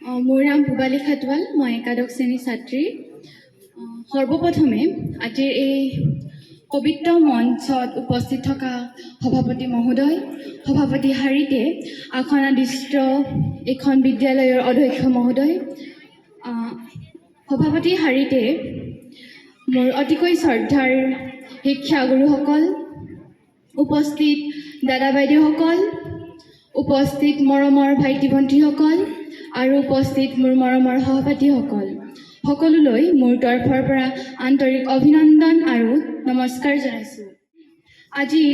মোৰ নাম পূবালী খাটোৱাল, মই একাদশ শ্ৰেণীৰ ছাত্ৰী। সৰ্বপ্ৰথমে আজিৰ এই পবিত্ৰ মঞ্চত উপস্থিত থকা সভাপতি মহোদয়, সভাপতি শাৰীতে আসনাদিষ্ট এইখন বিদ্যালয়ৰ অধ্যক্ষ মহোদয়, সভাপতি শাৰীতে মোৰ অতিকৈ শ্ৰদ্ধাৰ শিক্ষাগুৰুসকল, উপস্থিত দাদা বাইদেউসকল, উপস্থিত মৰমৰ ভাইটি ভণ্টীসকল আৰু উপস্থিত মোৰ মৰমৰ সহপাঠীসকল, সকলোলৈ মোৰ তৰফৰ পৰা আন্তৰিক অভিনন্দন আৰু নমস্কাৰ জনাইছোঁ। আজি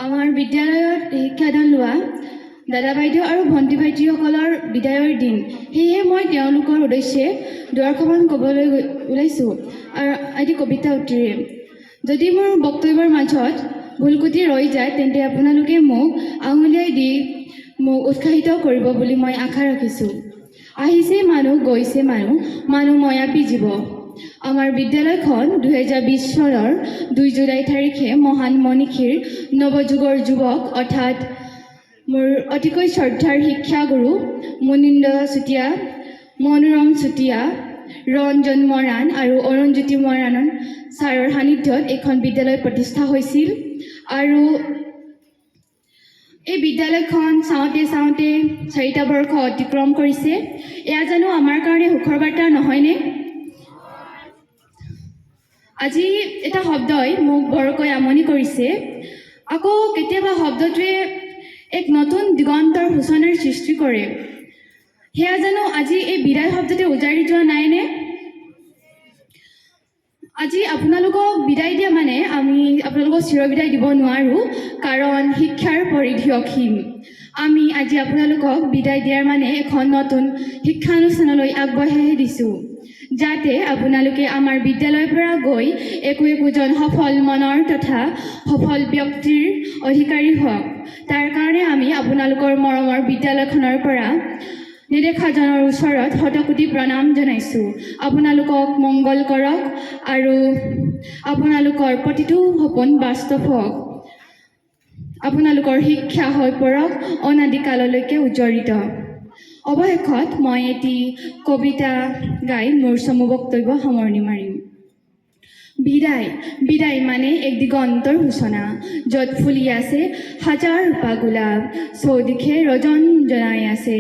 আমাৰ বিদ্যালয়ত শিক্ষাদান লোৱা দাদা বাইদেউ আৰু ভণ্টি ভাইটিসকলৰ বিদায়ৰ দিন। সেয়েহে মই তেওঁলোকৰ উদ্দেশ্যে দুআষাৰমান ক'বলৈ ওলাইছোঁ আৰু এটি কবিতা উক্তিৰে। যদি মোৰ বক্তব্যৰ মাজত ভুল ক্ৰুটি ৰৈ যায়, তেন্তে আপোনালোকে মোক আঙুলিয়াই দি মোক উৎসাহিত কৰিব বুলি মই আশা ৰাখিছোঁ। আহিছে মানুহ, গৈছে মানুহ, মানুহ ময়াপি জীৱ। আমাৰ বিদ্যালয়খন 2020 চনৰ 2 জুলাই তাৰিখে মহান মনীষীৰ নৱযুগৰ যুৱক, অৰ্থাৎ মোৰ অতিকৈ শ্ৰদ্ধাৰ শিক্ষাগুৰু মুনীন্দ্ৰ চুতীয়া, মনোৰম চুতীয়া, ৰঞ্জন মৰাণ আৰু অৰুণজ্যোতি মৰাণ ছাৰৰ সান্নিধ্যত এইখন বিদ্যালয় প্ৰতিষ্ঠা হৈছিল। আৰু এই বিদ্যালয়খন চাওঁতে চাওঁতে চাৰিটা বৰ্ষ অতিক্ৰম কৰিছে। এয়া জানো আমাৰ কাৰণে সুখৰ বাৰ্তা নহয়নে? আজি এটা শব্দই মোক বৰকৈ আমনি কৰিছে। আকৌ কেতিয়াবা শব্দটোৱে এক নতুন দিগন্তৰ সূচনাৰ সৃষ্টি কৰে। সেয়া জানো আজি এই বিদায় শব্দটোৱে উজাৰি যোৱা নাইনে? আজি আপোনালোকক বিদায় দিয়া মানে আমি আপোনালোকক চিৰবিদায় দিব নোৱাৰোঁ, কাৰণ শিক্ষাৰ পৰিধি অসীম। আমি আজি আপোনালোকক বিদায় দিয়াৰ মানে এখন নতুন শিক্ষানুষ্ঠানলৈ আগবঢ়াইহে দিছোঁ, যাতে আপোনালোকে আমাৰ বিদ্যালয়ৰ পৰা গৈ একো একোজন সফল মনৰ তথা সফল ব্যক্তিৰ অধিকাৰী হওক। তাৰ কাৰণে আমি আপোনালোকৰ মৰমৰ বিদ্যালয়খনৰ পৰা নেদেখাজনৰ ওচৰত শতকোটি প্ৰণাম জনাইছোঁ। আপোনালোকক মংগল কৰক আৰু আপোনালোকৰ প্ৰতিটো সপোন বাস্তৱ হওক। আপোনালোকৰ শিক্ষা হৈ পৰক অনাদিকাললৈকে উজ্জ্বলিত। অৱশেষত মই এটি কবিতা গাই মোৰ চমু বক্তব্য সামৰণি মাৰিম। বিদায়, বিদায় মানে এক দিগন্তৰ সূচনা, য'ত ফুলি আছে হাজাৰ ৰূপা গোলাপ, চৌদিশে ৰজন জনাই আছে।